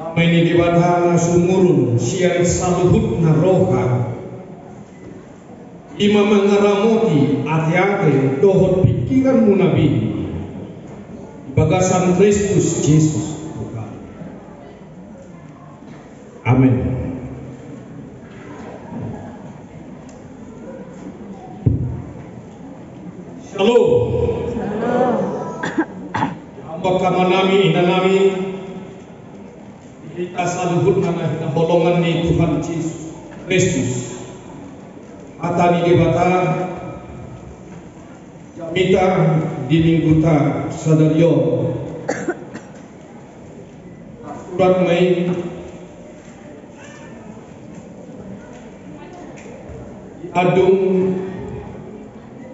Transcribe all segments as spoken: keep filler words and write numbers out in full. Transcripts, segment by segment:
Dame ni Debata na sumurung sian saluhutna roha, i ma mangaramoti ateate dohot pingkiranmuna be, di bagasan Kristus Jesus. Amen. Shalom. Shalom. Amang, amanami, inanami, hita saluhutna na hinaholongan ni Tuhan Jesus Kristus. Hata ni Debata jamita di Mingguta sadari on. Surat ma i di Andung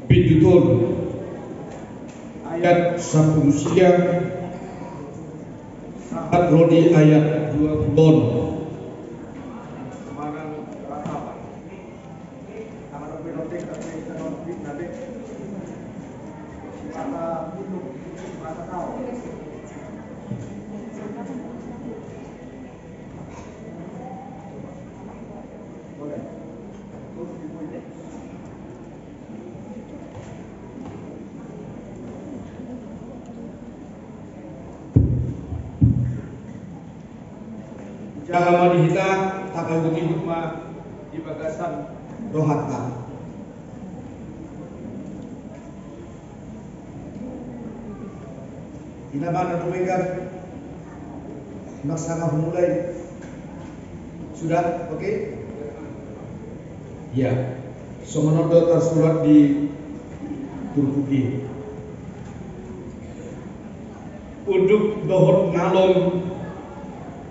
bindu tolu ayat sampulu sia sahat ro di ayat dua pulu onom. Jala ma di hita, tapaihut-ihut ma di bagasan rohanta. Ina ma na tumekan. Maksana humulai. Sudah, oke? Ya. Songon on do tarsurat di turpuk i. Unduk dohot ngalong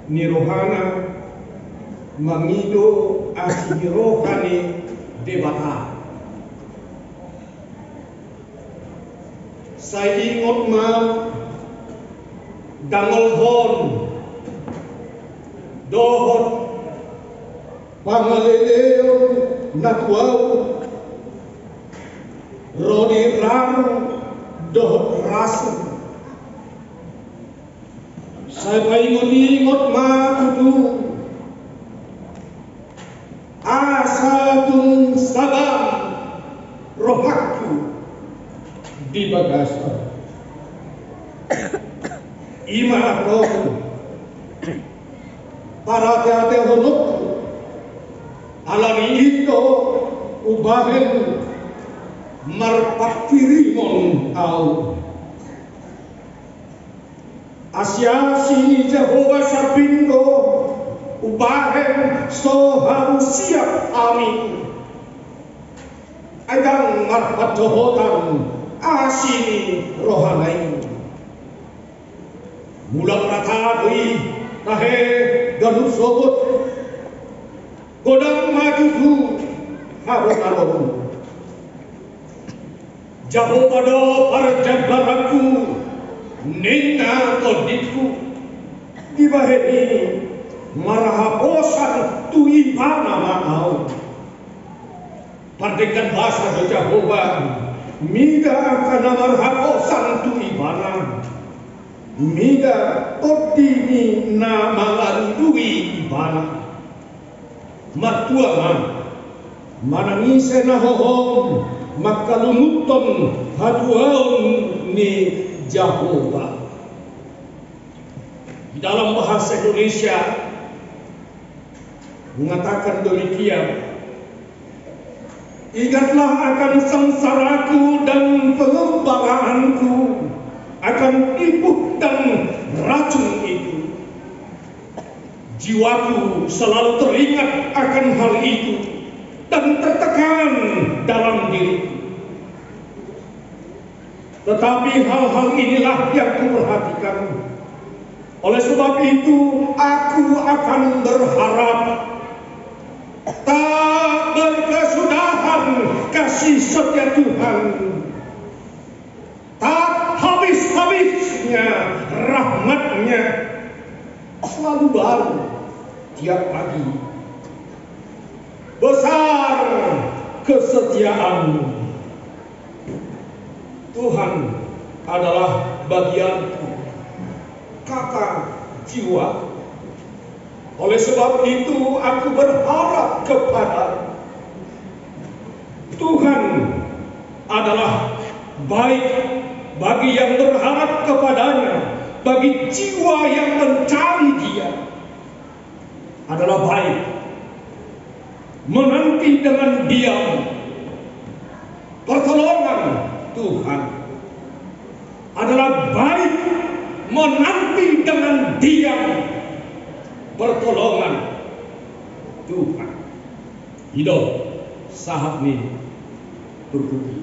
ni rohana mangido asi ni roha ni Debata. Sai ingot ma dangolhon dohot pangaleleon na tu ahu ro di ramu dohot rasu. Sai paingot-ingot ma tutu asa tung sabar rohangku di bagasan. I ma tong parateatehononku, ala ni i do hubahen marpanghirimon ahu. Asi-asi ni Jahowa sambing do hubahen so hamu siap hami. Ai ndang marpandohotan asi ni rohana i. Mulak rata do i tahe ganup sogot. Godang ma tutu haroraon. Jahowa do parjambaranku, ninna tondingku. Dibahen i marhaposan tu Ibana ma ahu. Pardenggan basa do Jahowa, mida angka na marhaposan tu Ibana, mida tondi ni na mangalului Ibana. Martua ma, manang ise na hohom mangkalumuthon hatuaon ni Jahowa. Di dalam bahasa Indonesia mengatakan demikian, "Ingatlah akan sengsaraku dan pengembaraan-Ku, akan tipuh dan racun itu." Jiwaku selalu teringat akan hal itu dan tertekan dalam diriku. Tetapi hal-hal inilah yang kuperhatikan. Oleh sebab itu, aku akan berharap tak berkesudahan kasih setia Tuhan. Tak habis-habisnya rahmat-Nya, selalu baru tiap pagi. Besar kesetiaan-Mu. Tuhan adalah bagianku, kata jiwa. Oleh sebab itu, aku berharap kepada Tuhan adalah baik bagi yang berharap kepada-Nya, bagi jiwa yang mencari Dia adalah baik. Menanti dengan diam pertolongan Tuhan adalah baik, menanti dengan diam pertolongan Tuhan. I do sahat ni turpuk i.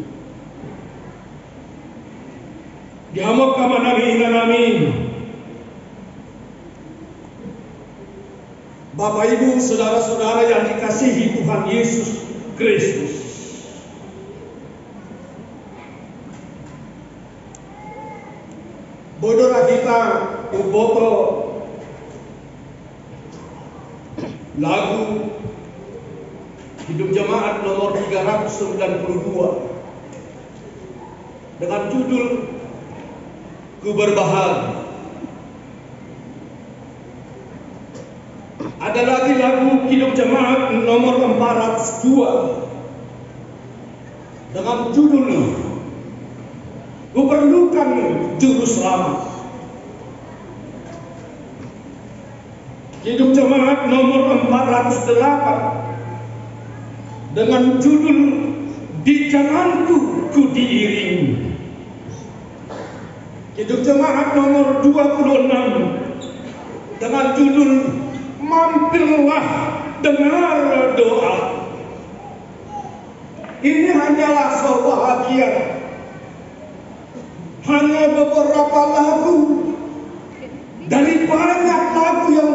Di hamu angka amanami, inanami, Bapak, Ibu, saudara-saudara yang dikasihi Tuhan Yesus Kristus. Boi do ra hita umboto lagu Hidup Jemaat nomor tiga ratus sembilan puluh dua dengan judul Ku Berbahagia. Ada lagi lagu Hidup Jemaat nomor empat ratus dua dengan judul Kuperlukan Juru Selamat. Hidup Jemaat nomor empat ratus delapan dengan judul Di Jalanku Ku Diiringi. Hidup Jemaat nomor dua puluh enam dengan judul Mampirlah Dengar Doa. Ini hanyalah sebuah bagian, hanya beberapa lagu dari banyak lagu yang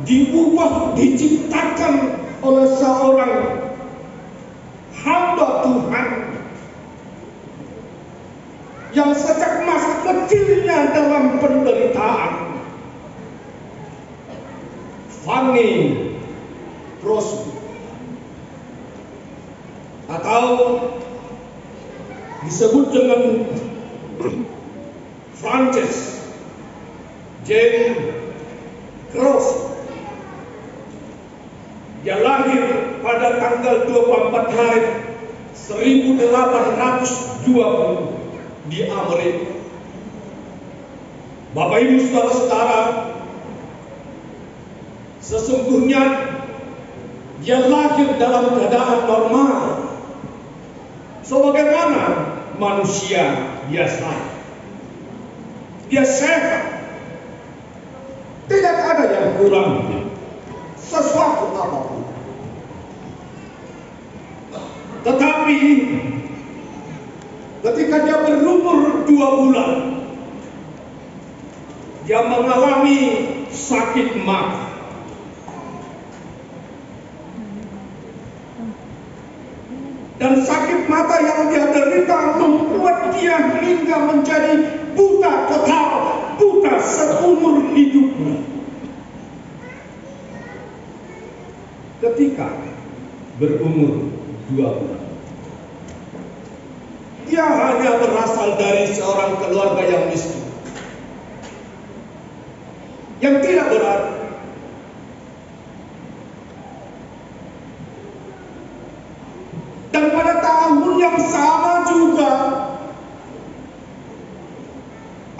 diubah, diciptakan oleh seorang hamba Tuhan yang sejak masa kecilnya dalam penderitaan. Fanny Crosby, atau disebut dengan Frances Jane Crosby. Dia lahir pada tanggal dua puluh empat Maret seribu delapan ratus dua puluh di Amerika. Bapak, Ibu, saudara-saudara, sesungguhnya dia lahir dalam keadaan normal, sebagaimana manusia biasa. Dia sehat, tidak ada yang kurang sesuatu apapun. Tetapi ketika dia berumur dua bulan, dia mengalami sakit mata. Dan sakit mata yang dia derita membuat dia hingga menjadi buta total, buta seumur hidupnya. Ketika berumur dua bulan, dia hanya berasal dari seorang keluarga yang miskin, yang tidak berada. Dan pada tahun yang sama juga,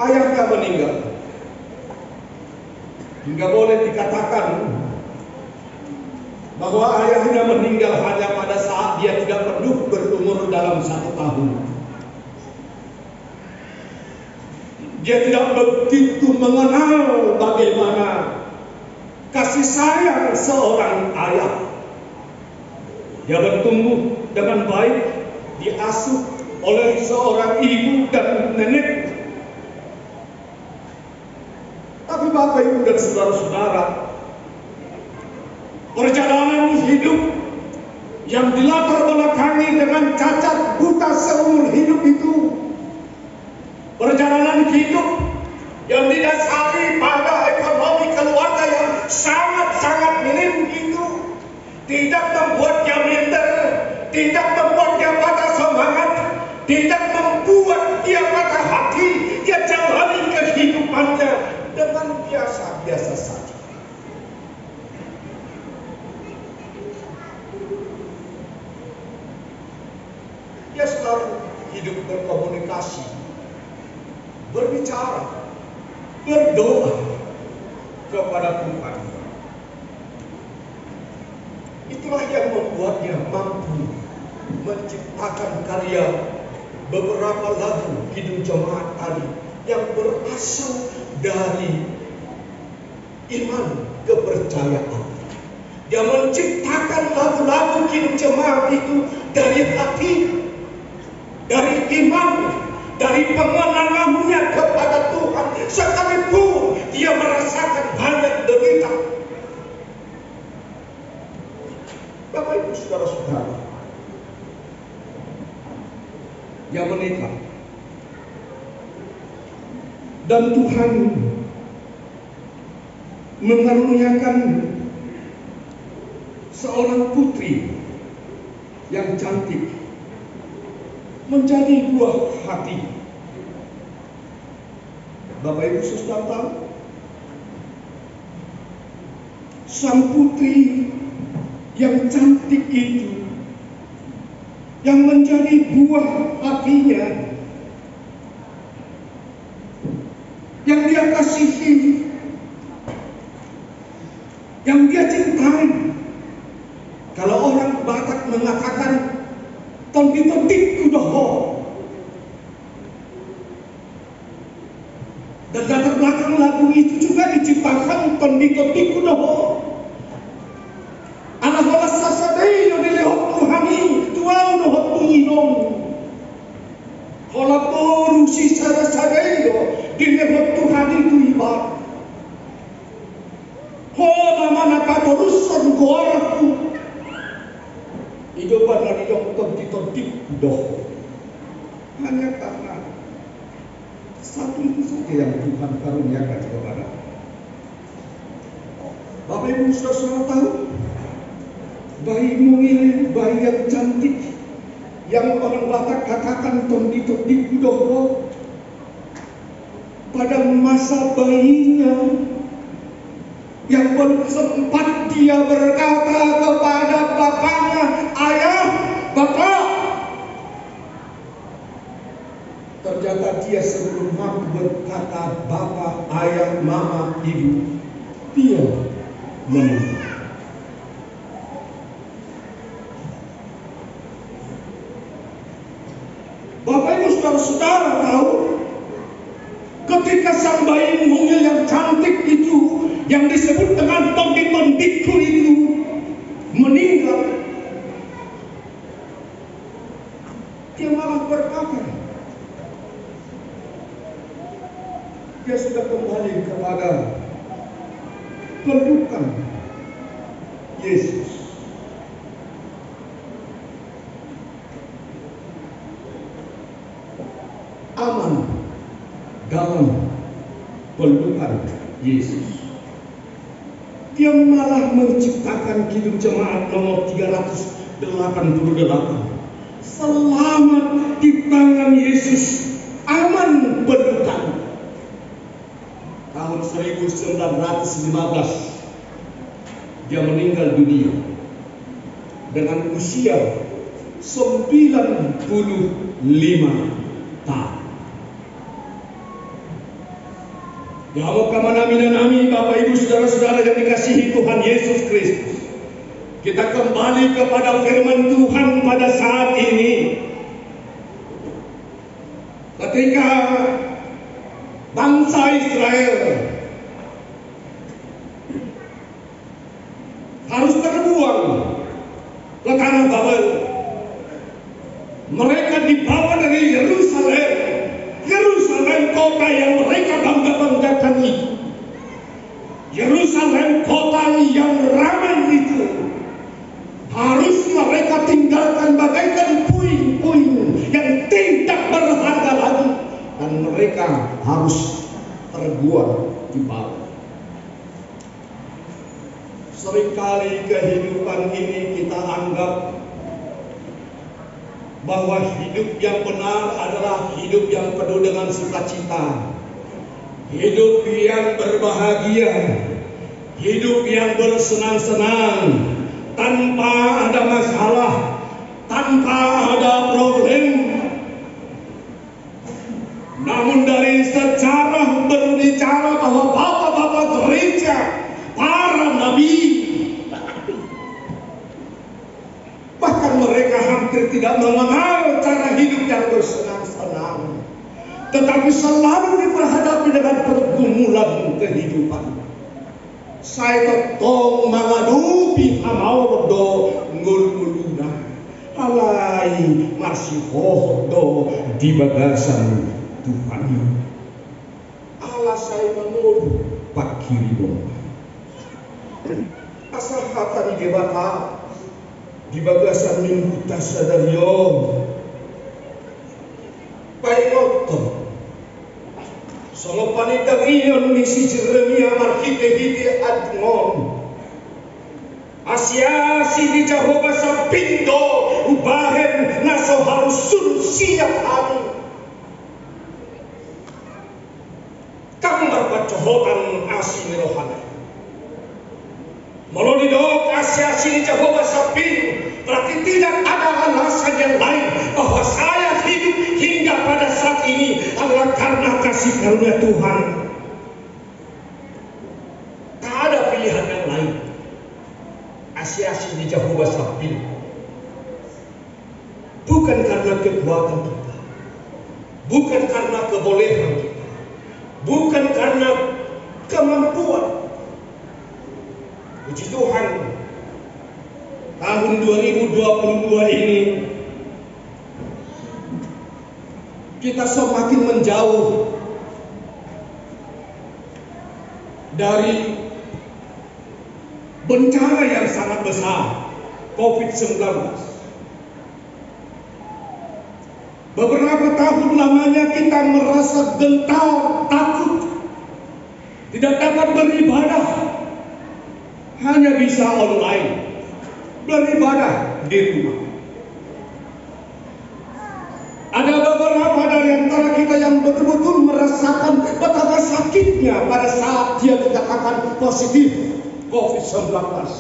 ayahnya meninggal. Hingga boleh dikatakan bahwa ayahnya meninggal hanya pada saat dia tidak penuh berumur dalam satu tahun. Dia tidak begitu mengenal bagaimana kasih sayang seorang ayah. Dia bertumbuh dengan baik, diasuh oleh seorang ibu dan nenek. Tapi Bapak, Ibu, dan saudara-saudara, perjalanan hidup yang dilatar belakangi dengan cacat buta seumur hidup itu, perjalanan hidup yang didasari pada ekonomi keluarga yang sangat-sangat minim itu, tidak membuat dia minder, tidak membuat dia patah semangat, tidak membuat dia patah hati. Dia jalani kehidupannya dengan biasa-biasa saja. berkomunikasi, berbicara, berdoa kepada Tuhan. Itulah yang membuatnya mampu menciptakan karya beberapa lagu Kidung Jemaat tadi yang berasal dari iman, kepercayaan. Dia menciptakan lagu-lagu Kidung Jemaat itu dari hati, dari iman, dari pengenalannya kepada Tuhan, sekalipun dia merasakan banyak derita. Bapak Ibu Saudara-saudara, dia menikah. Dan Tuhan mengaruniakan seorang putri yang cantik menjadi buah hati. Bapak Ibu Saudara tahu, sang putri yang cantik itu, yang menjadi buah hatinya, yang dia kasihi, yang dia cintai. Kalau orang Batak mengatakan, "Tondi-tondingku do ho." Dan latar belakang lagu itu juga diciptakan, "Tondi-tondingku do ho." Ala holan sasada i do dilehon Tuhan i tu ahu dohot tu inong. Holan boru sisada-sada i do dilehon Tuhan i tu ibana. Ho nama na patorushon goarku. I do umbahen na didok tondi-tondingku do ho. Hanya karena satu itu saja yang Tuhan karuniakan kepada. Bapak Ibu Saudara tahu, bayi mungil, bayi yang cantik, yang orang Batak katakan tondi-tondingku do ho, pada masa bayinya yang belum sempat dia berkata kepada bapaknya, "Ayah, Bapak," ternyata dia sebelum mampu berkata, "Bapak, Ayah, Mama, Ibu," dia meninggal. Bapak Ibu Saudara-saudara tahu, ketika sang bayi mungil yang cantik itu, yang disebut dengan tondi-tondingku itu, meninggal, dia malah berkata, dia sudah kembali kepada pelukan Yesus. Aman dalam pelukan Yesus. Dia malah menciptakan Kidung Jemaat nomor tiga ratus delapan puluh delapan. Selamat di tangan Yesus, aman pelukan. Tahun seribu sembilan ratus lima belas, dia meninggal dunia dengan usia sembilan puluh lima tahun. Damang amang-amang, Bapak Ibu Saudara-saudara yang dikasihi Tuhan Yesus Kristus, kita kembali kepada firman Tuhan pada saat ini. Ketika bangsa Israel harus terbuang ke tanah Babel, mereka dibawa dari Yerusalem, Yerusalem, kota yang mereka bangga-banggakan itu, Yerusalem, kota yang ramah itu, harus mereka tinggalkan bagaikan puing-puing yang tidak berharga lagi, dan mereka harus terbuang di Babel. Seringkali kehidupan ini kita anggap bahwa hidup yang benar adalah hidup yang penuh dengan sukacita, hidup yang berbahagia, hidup yang bersenang-senang, tanpa ada masalah, tanpa ada problem. Namun dari sejarah berbicara bahwa bapak-bapak gereja, para nabi, bahkan mereka hampir tidak mengenal cara hidup yang bersenang-senang, tetapi selalu diperhadapi dengan pergumulan kehidupan. Sai tongtong mangadopi hamaolon do ngolungoluna, alai marsihohot do di bagasan Tuhan i. Ala sai mangolu panghirimon. Asa hata ni Debata di bagasan mingguta sadari on, paingothon songon panindangion ni si Jeremia marhitehite ayat on. Asiasi ni Jahowa sambing do umbahen na so harus sun siap hami. Ndang marpansohotan asi ni rohana. Molo didok asiasi ni Jahowa sambing, berarti tidak ada alasan yang lain bahwa saya hidup hingga pada saat ini adalah karena kasih karunia Tuhan. Tak ada pilihan yang lain. Asiasi ni Jahowa sambing. Bukan karena kekuatan kita, bukan karena kebolehan kita, bukan karena kemampuan. Puji Tuhan, tahun dua ribu dua puluh dua ini kita semakin menjauh dari bencana yang sangat besar, covid sembilan belas. Beberapa tahun lamanya kita merasa gentar, takut, tidak dapat beribadah, hanya bisa online, beribadah di rumah. Ada beberapa dari antara kita yang betul-betul merasakan betapa sakitnya pada saat dia dikatakan positif covid sembilan belas.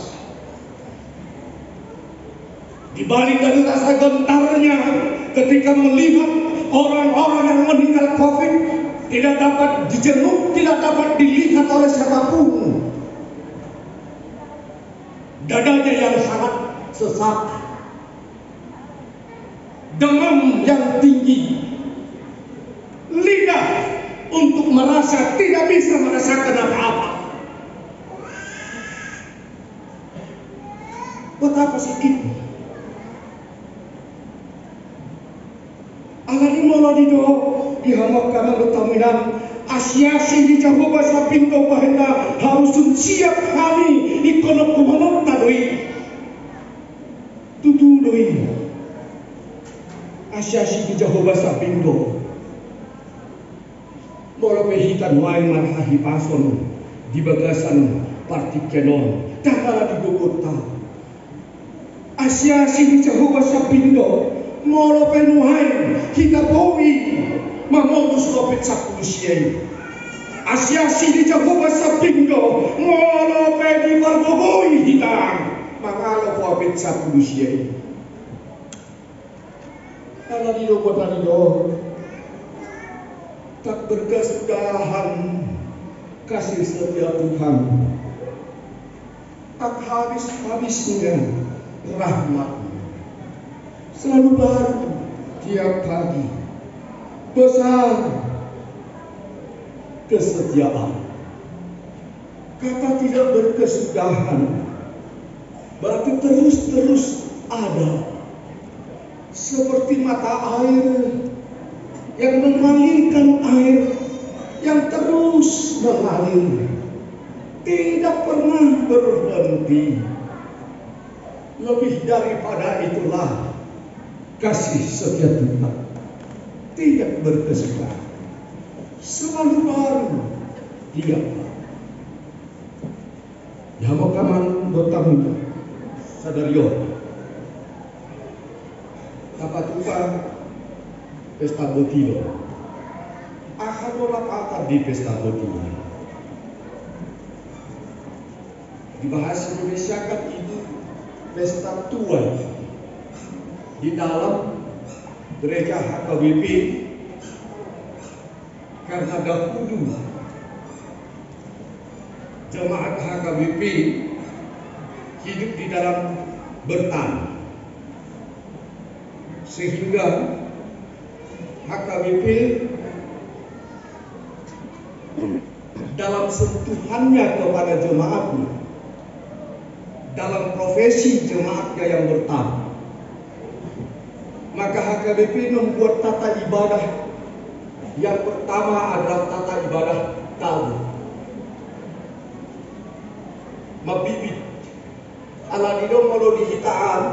Di balik dari rasa gentarnya ketika melihat orang-orang yang meninggal covid tidak dapat dijenguk, tidak dapat dilihat oleh siapapun. Dadanya yang sangat sesak, demam yang tinggi, lidah untuk merasa tidak bisa merasakan apa-apa. Betapa sakitnya. Alani molo didok di hamu angka amang dohot hamu inang, asiasi ni Jahowa sambing do umbahen na harus sun siap hami, ingkon hubunganta do i. Tutu do i. Asiasi ni Jahowa sambing do. Molo pe hita nuaeng marhahipason di bagasan partingkian on, ndang ala di gogonta. Asiasi ni Jahowa sambing do, molo pe nuaeng hita boi mamodus covid sampulu sia i. Asiasi ni Jahowa sambing do, molo pe dipargogoi hita mangalo covid sampulu sia i. Ala ni do hata ni do, tak berkesudahan kasih setia Tuhan, tak habis-habisnya rahmat-Nya, selalu baru tiap pagi, besar kesetiaan. Kata tidak berkesudahan berarti terus-terus ada. Seperti mata air yang mengalirkan air yang terus mengalir, tidak pernah berhenti. Lebih daripada itulah kasih setia Tuhan, tidak berkesudahan, selalu baru tiap hari. Di hamu angka amang dohot hamu inang, sadari on tapatupa pesta boti do. Aha do lapatan di pesta boti? Di bahasa Indonesia kan itu pesta tuai. Di dalam gereja H K B P Karena dahulu jemaat H K B P hidup di dalam bertahan, sehingga H K B P dalam sentuhannya kepada jemaatnya, dalam profesi jemaatnya yang bertahan, maka H K B P membuat tata ibadah. Yang pertama adalah tata ibadah tabur. Mambibit. Alani do molo di hita an,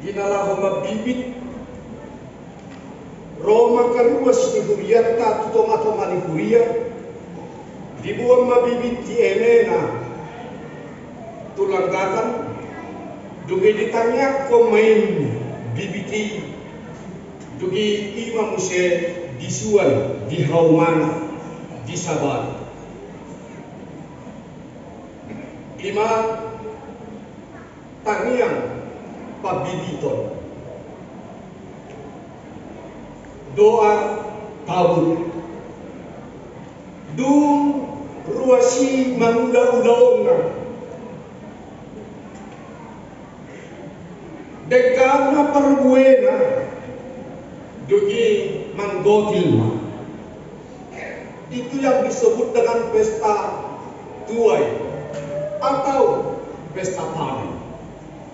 di na laho mambibit, ro ma angka ruas ni hurianta tu tonga-tonga ni huria, diboan ma bibit di emena tu langgatan, dung i ditangiangkon ma i bibit i, dung i ima muse disuan di haumana, disabari. Ima tangiang pambibiton. Doa tabur. Dung ruas i mangula ulaonna, denggan ma parbuena, dung i manggotil ma. Itu yang disebut dengan pesta tuai atau pesta panen.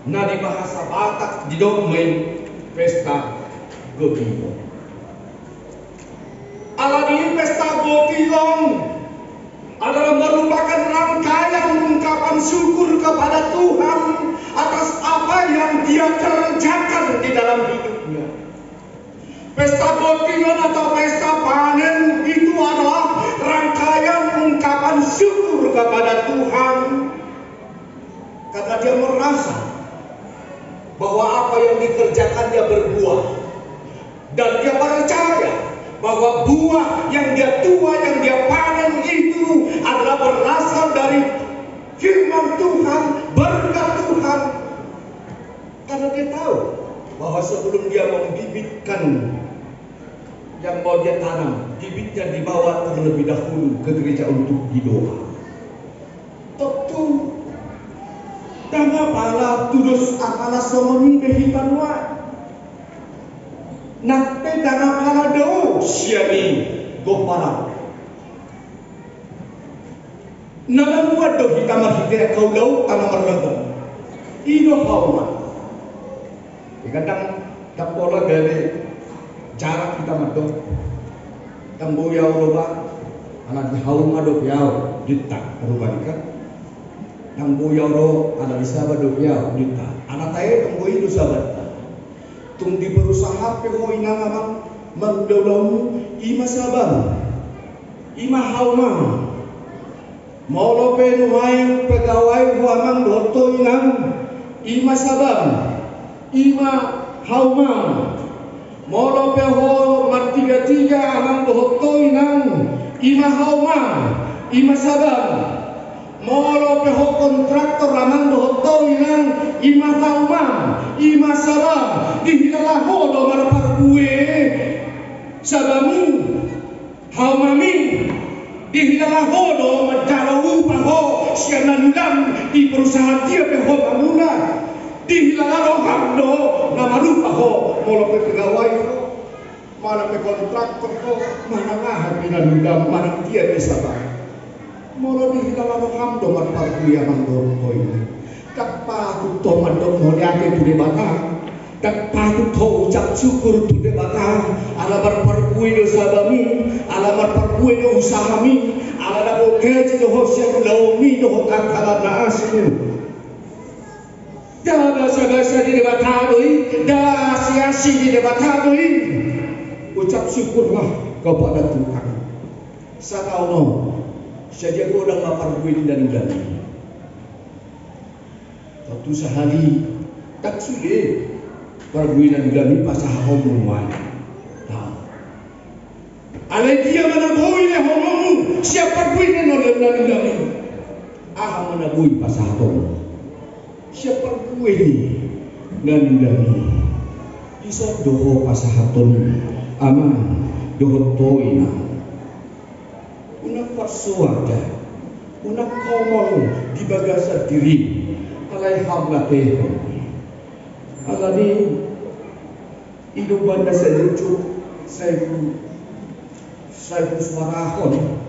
Na di bahasa Batak didok ma i pesta gotilon. Alani i pesta gotilon adalah merupakan rangkaian ungkapan syukur kepada Tuhan atas apa yang Dia kerjakan di dalam hidupnya. Pesta gotilon atau pesta panen itu adalah rangkaian ungkapan syukur kepada Tuhan. Karena dia merasa bahwa apa yang dikerjakannya berbuah. Dan dia percaya bahwa buah yang dia tuai, yang dia panen itu adalah berasal dari firman Tuhan, berkat Tuhan. Karena dia tahu bahwa sebelum dia membibitkan yang mau dia tanam, bibitnya dibawa terlebih dahulu ke gereja untuk didoa. Tontu ndang apala tudos angka na songon i be hita nuaeng. Nang pe ndang apala do sian i gomparan. Na mambuat do hita marhite angka ulaonta na mardalan. I do hauma. Ia kan ndang pola gabe jarak hita mandok. Ndang boi au ro ba, ala di hauma dope au, ninta, rupani kan. Ndang boi au ro ala di saba dope au, ninta. Ala tahe ndang boi do sabanta. Tung diperusaha pe ho inang amang mangula ulaonmu, ima sabam, ima haumam. Molo pe nuaeng pegawai ho amang dohot ho inang, ima sabam, ima haumam. Molo pe ho martigatiga amang dohot ho inang, ima haumam, ima sabam. Molo pe ho kontraktor amang dohot ho inang, ima haumam, ima sabam. Dihilala ho do marparbue sabami, haumami. Dihilala ho do manjalo upa ho sian na niulam di perusahaan dia pe ho mangula. Dihilala roham do na marupa ho, molo pe pegawai ho, molo pe kontraktor ho, manang aha pe na niulam, manang dia pe saba. Molo dihilala roham do marparbue amang dohot ho inang, ndang patut ho mandok mauliate tu Debata. Ndang patut ho ucap syukur tu Debata, ala marparbue do sabami, ala marparbue do usahami, ala dapot gaji do ho sian ulaonmi dohot angka na asing. Nda basabasa di Debata do i, nda asiasi di Debata do i. Ucap syukurlah kepada Tuhan. Sataon on, sadia godang ma parbue ni na niulam i? Tontu sahali ndang sude parbue na niulam i pasahatonmu nuaeng. Alai dia ma na boi lehonon sian parbue ni na niulam i? Aha ma na boi pasahatonmu sian parbue ni na niulam i? Dison do ho pasahaton amang dohot ho inang. unang parsoada, unang komol di bagasan diri, alai hamlatehon. Alani i do umbahen na sai jotjot sai hu, sai husuarahon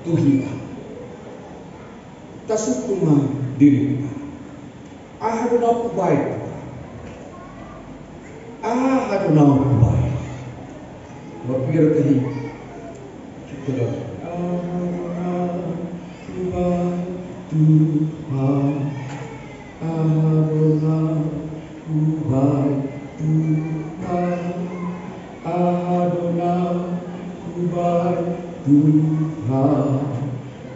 tu hita. Tasungkun ma dirinta. Aha do naung hubahen? Aha do naung hubahen? Marpinggan tahi. Aha do naung hubahen Tuhan? Aha do naung hubahen Tuhan? Aha do naung hubahen Tuhan?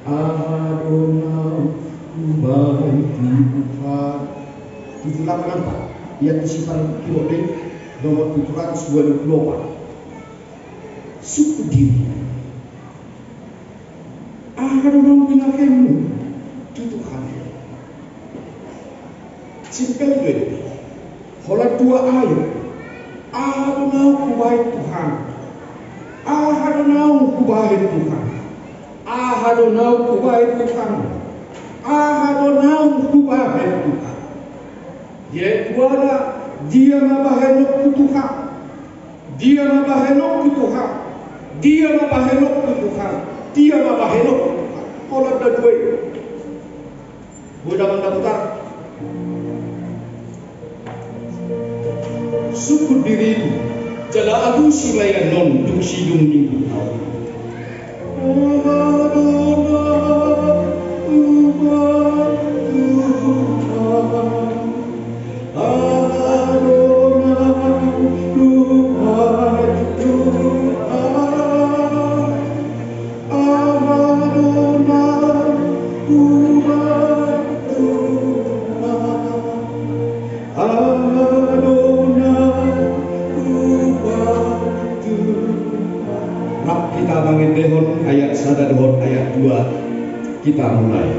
Aha do naung hubahen Tuhan? Tujuh delapan empat. Ia tusi paling kiri deh, nomor tujuh ratus dua puluh delapan. Sungkun diri. Aha do naung binahenmu tu Tuhan? Simpel do i. Holan dua ayat. Aha do naung hubahen Tuhan? Aha do naung hubahen Tuhan? Aha do naung hubahen Tuhan? Aha do naung hubahen Tuhan? Ia duana, dia ma bahenonku Tuhan? Dia ma bahenonku Tuhan? Dia ma bahenonku Tuhan? Dia ma bahenonku Tuhan? Holan na dua i. Boi damang Daputar. Sungkun diri, jala alusi ma i annon dung sidung minggu. Rap hita mangendehon ayat sada dohot ayat dua. Kita mulai.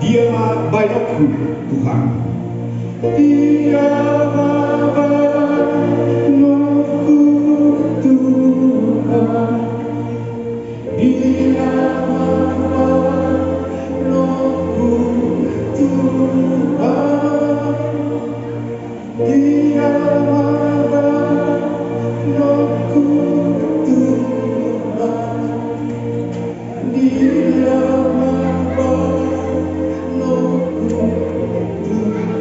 Dia ma bahenonku Tuhan. Dia ma bahenonku Tuhan. Dia ma bahenonku Tuhan. Dia ma bahenonku Tuhan. Dia ma bahenonku Tuhan.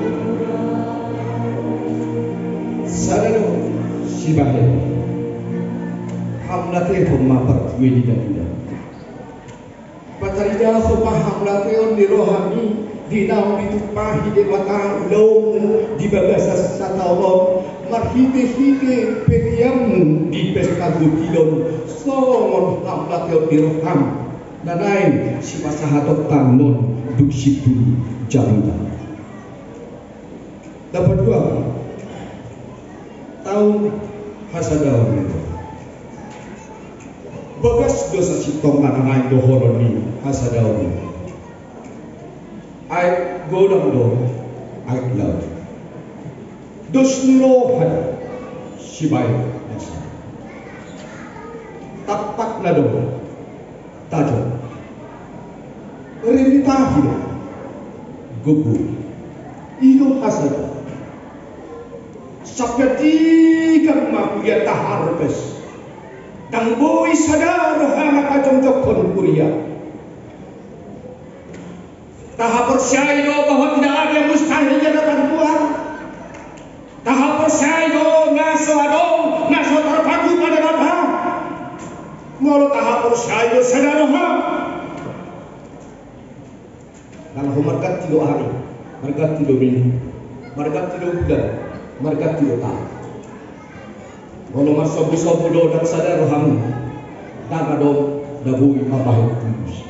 Sada do sibahen. Hamlatehon ma parpudi ni Debata. Pataridahon ma hamlateon ni rohami di naung ditumpahi Debata ulaonmu di bagasan sataon on, marhitehite peleanmu di pesta gotilon, songon hamlateon ni roham na naeng sipasahaton tangan on dung simpul jamita. Dapat dua. Taon hasadaon. Bagas do sasintongna na naeng dohonon ni hasadaon. Aek godang do aek laut. Dos ni roha do sibaen hasada. Tampakna do tajom. Rimitahi do gogo. I do hasada. Sampe tiga ma huria taharpes. Ndang boi sada roha na pajongjongkon huria. Tahaporseai do bahwa tidak ada yang mustahil di hadapan Tuhan. Tahaporseai do na so adong na so tarpaku pada Debata. Molo tahaporseai do sada roha. Laho marganti do ari, marganti do minggu, marganti do bulan, marganti do taon. Molo marsombu-sombu do ndang sada rohamu, ndang adong na boi mambahen tulus.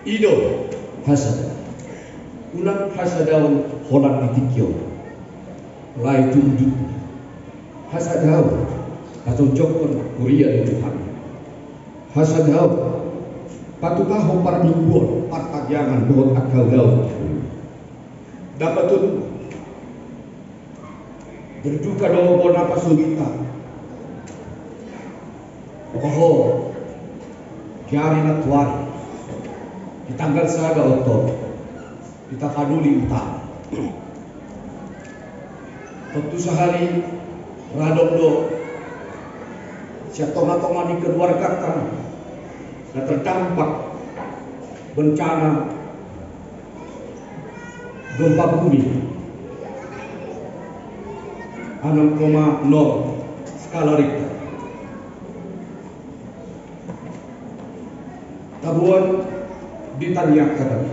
I do hasada. Unang hasadaon holan di tingki on. Alai tung dung hasadaon patonjokkon huria ni Tuhan. Hasadaon patupahon parmingguon, partangiangan dohot angka ulaon. Dapot tolu. Berduka do bona pasulita. Oho, di ari na tuari, di tanggal sada Oktober, hita paduli utama. Tontu sahali ra adong do sian tonga-tonga ni keluargata na terdampak bencana gempa bumi enam koma nol skala Richter. Taboan di tangiangta,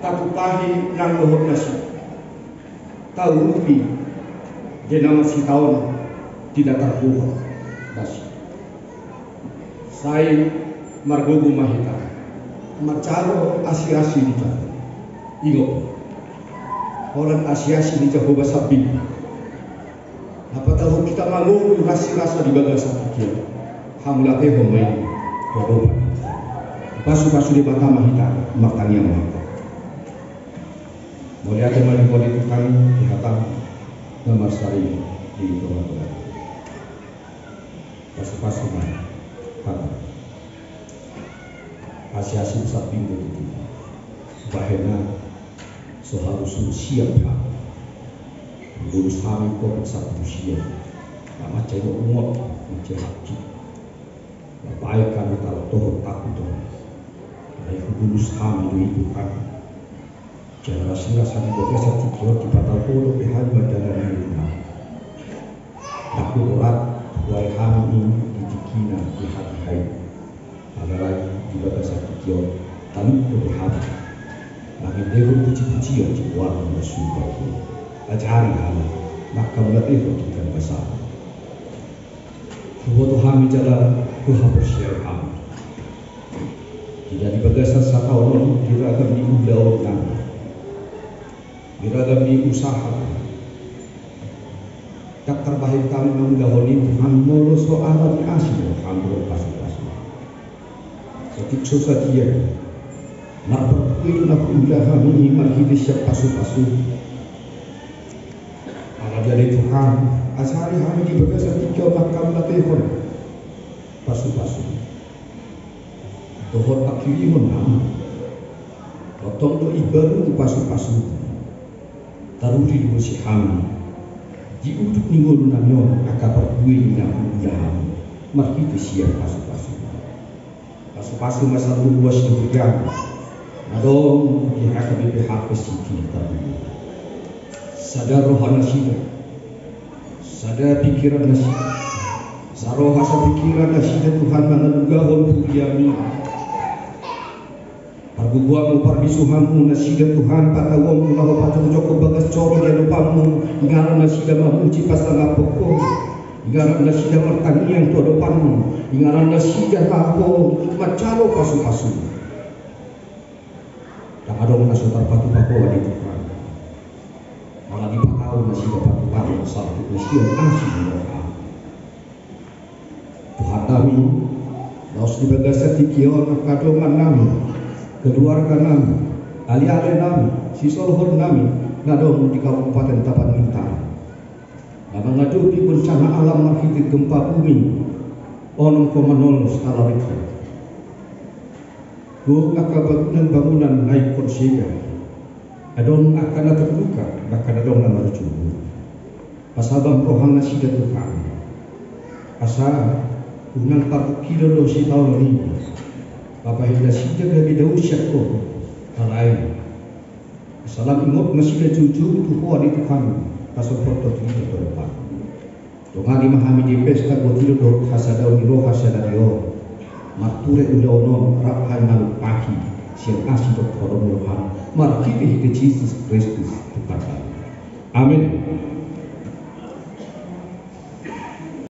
tatupahi nang dohot nasida, taurupi di na marsitaon di na tarbuka nasida. Sai margogo ma hita manjalo asi-asi ni Jahowa. Ingot, holan asi-asi ni Jahowa sambing. Na patau hita mangogo asi-asi di bagasan tingki on, hamauliatehon ma i tu Jahowa. Pasu-pasu Debata ma hita, martangiang ma hita. Mauliate ma di Ho ale Tuhan di hataM na marsari di tonga-tonga. Pasu-pasu ma hataM. Asi-asiM sambing do tutu. Bahen na so harus siap hami. Bulus hami Covid sampulu sia. Na mansai ungot, mansai haki. Bahen hami tarutohon takuton. Alai hubulus hami do i Tuhan. Jala rasirasa di bagasan tingki on dipatau Ho dope hami mandalani i Tuhan. Ndang borat huae hami i di tingkina di hatiha i. Alai di bagasan tingki on talup dope hami mangendehon puji-pujian di goarMu na suda i. Ajari hami manghamauliatehon tingki on basa. Huboto hami jala huhaporseai hami. Di na di bagasan sataon on di ragam ni ulaonnami, di ragam ni usaha, ndang tarbahen hami mangulahon i Tuhan molo so alani asi do hami dohot pasu-pasu. Saotik so sadia marparbue na huula hami i marhite sian pasu-pasu. Alai ale Tuhan, ajari hami di bagasan tingki on manghamauliatehon pasu-pasu dohot pangkirimonnami. Tongtong do imbaru pasu-pasu. Taruli do muse hami di udut ni ngolunami on angka parbue na huula hami marhite sian pasu-pasu. Pasu-pasu ma saluhut ruas ni huriaM na adong di H K B P H P City Tarbulu. Sada roha nasida, sada pingkiran nasida, saroha sapingkiran nasida Tuhan mangalugahon huriaMi. PargogoanMu, parbisuhanMu nasida Tuhan, patauonMu laho patonjokkon bagas joro di adopanMu, inganan nasida mamuji pasangaphon Ho. Inganan nasida martangiang tu adopanMu, inganan nasida laho manjalo pasu-pasu. Ndang adong na so tarpatupa Ho ale Tuhan. Ala dipatau nasida patupahon saluhut nasida asi ni roha. Tuhannami, laos di bagasan tingki on angka dongannami, keluarganami, ale-alenami, sisolhotnami na adong di Kabupaten Tapanuli Utara. Na mangadopi bencana alam marhite gempa bumi onom koma nol skala Richter. Gok angka bangunan-bangunan na ingkon sega. Adong angka na terluka, bahkan adong na marujung. Pasabam roha nasida Tuhan. Asa unang parungkilon do sitaonon i. Pabahen nasida gabe dao sian Ho. Alai asa lam ingot nasida joujou tu Ho ale Tuhan, pasohot Ho tu hita tu adopanMu. Dongani ma hami di pesta gotiro dohot hasadaon ni roha sadari on. Marture ulaon on rap hami manumpahi sian asi dohot holong ni rohaM, marhitehite Jesus Kristus Tuhannami. Amen.